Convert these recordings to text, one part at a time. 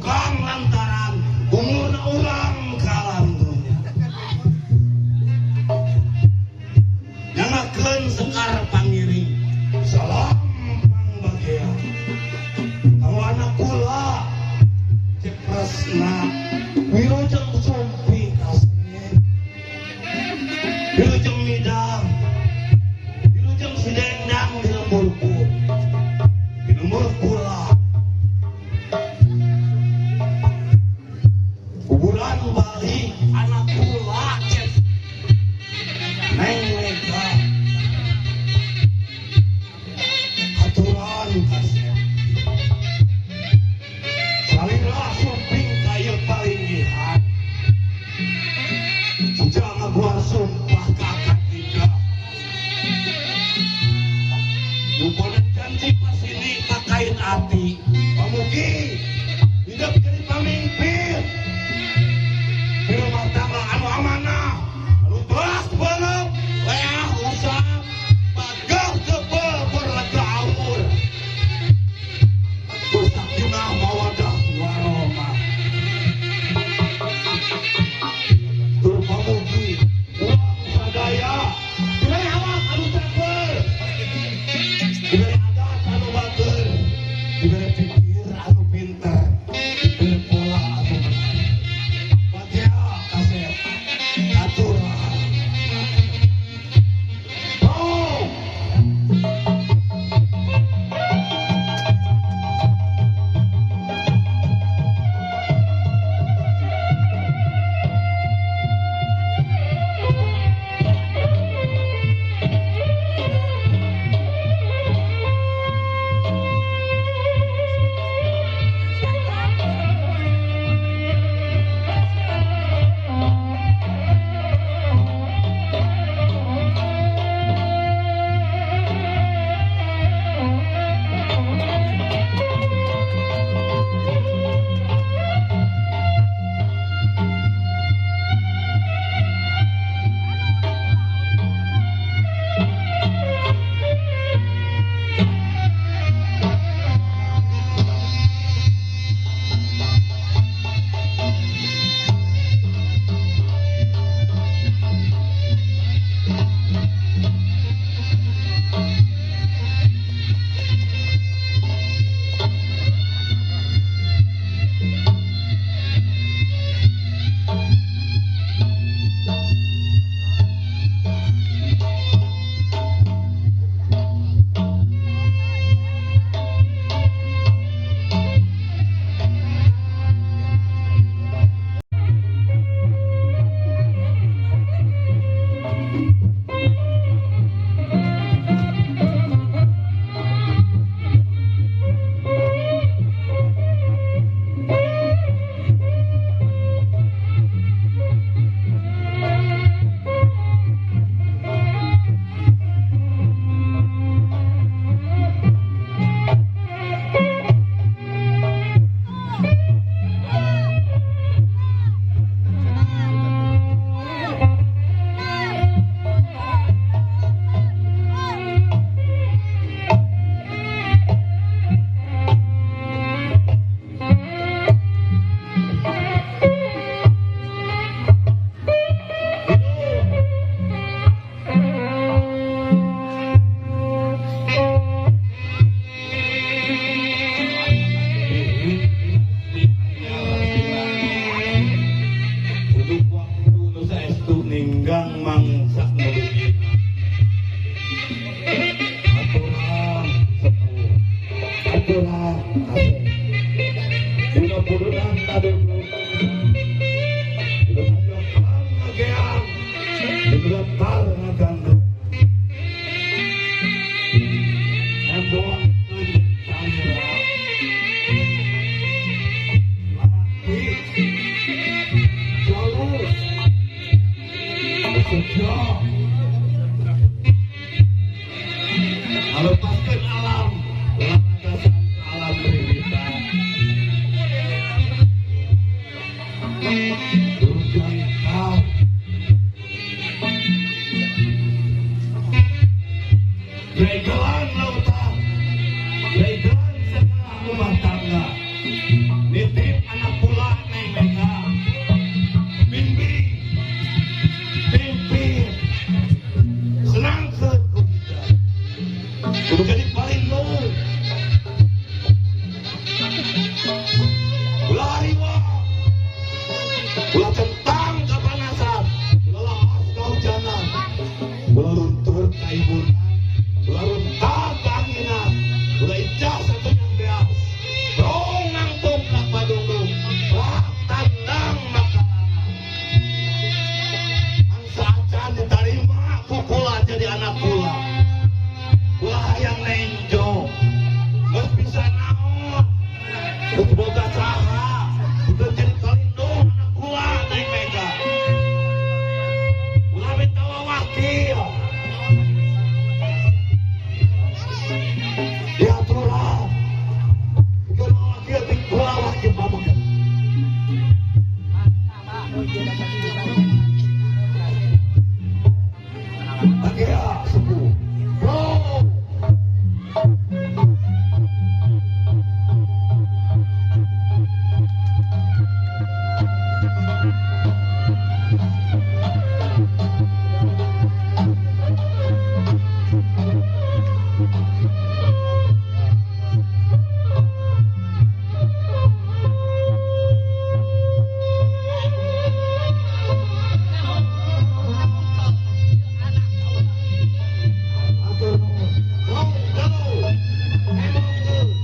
Tukang lantaran umurna urang ka alam dunya. Nyangakeun sekar pangiring. Salam pangbagea. Kanggo anak kula Cek Kresna wilujeng sumping kasep. Wilujeng midang. Wilujeng sidendang di lemburku. Di lembur kula. Kuburan Bali anak kula Cek Neng Mega. Aturan kasep. Salira sumping kayu palinggihan. Sejak ngaguar sumpah ke akad nikah. Nuponan janji pas ini kakain ati. Pamugi hidup jadi pamimpin di rumah tangga anu amanah, anu belas belum, leah usap, pagah kebel berlega awur. Bersakinah mawadah warahmah. Tur pamugi urang sadaya diberi awak anu cager, diberi adat anu bager, diberi pikir anu pinter, diberi pola anu bener. Bagia kasep aturan. Oh. Untuk waktu nu saestu ninggang mangsa nu rugina. Aturan sepuh, aturan kasep. Dina pudunan tadulung, dina tanjokan ngageang, dina tar ngagandeng. Embongkeun salira. Lalaki jalus setia ngalepaskeun alam lalagasan ka alam rimita. Durjangkau Gregelan lautan, gregelan segala rumah tangga, nitip anak Bagea Sepuh. Go! Atur nuhun. Go, go! Emongkeun.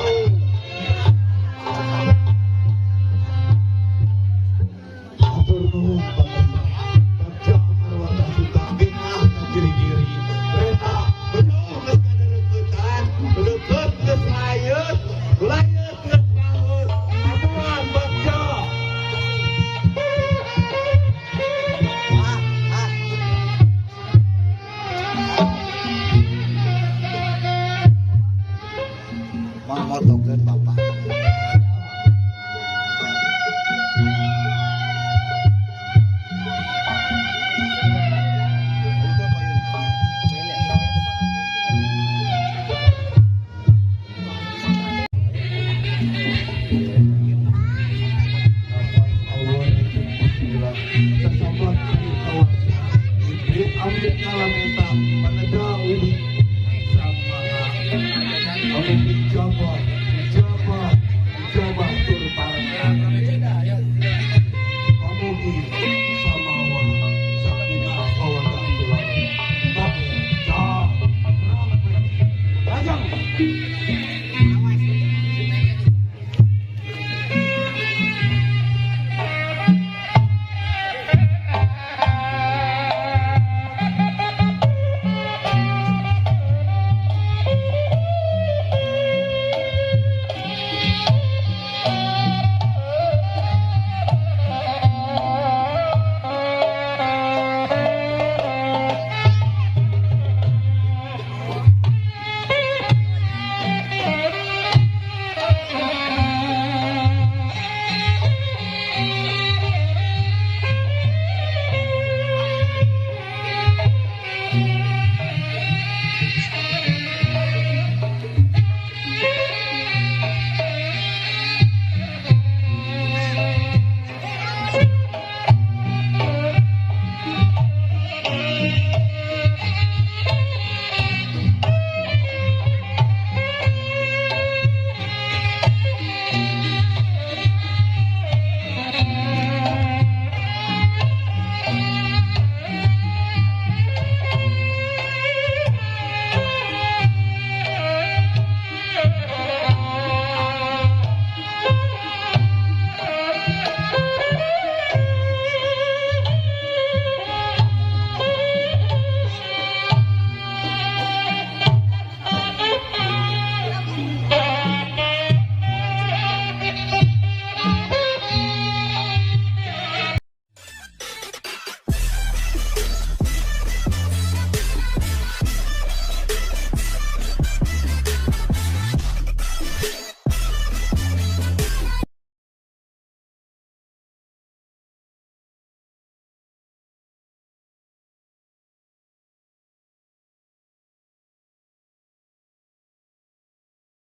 Oh. Atur nuhun Bagja. Bagja Marwata Suta bingah ka giri-giri. Reta benuh geus kadereuketan, leukeut geus layeut, layeut geus raheut. Aturan Bagja. Ah, ah. Mang motokeun.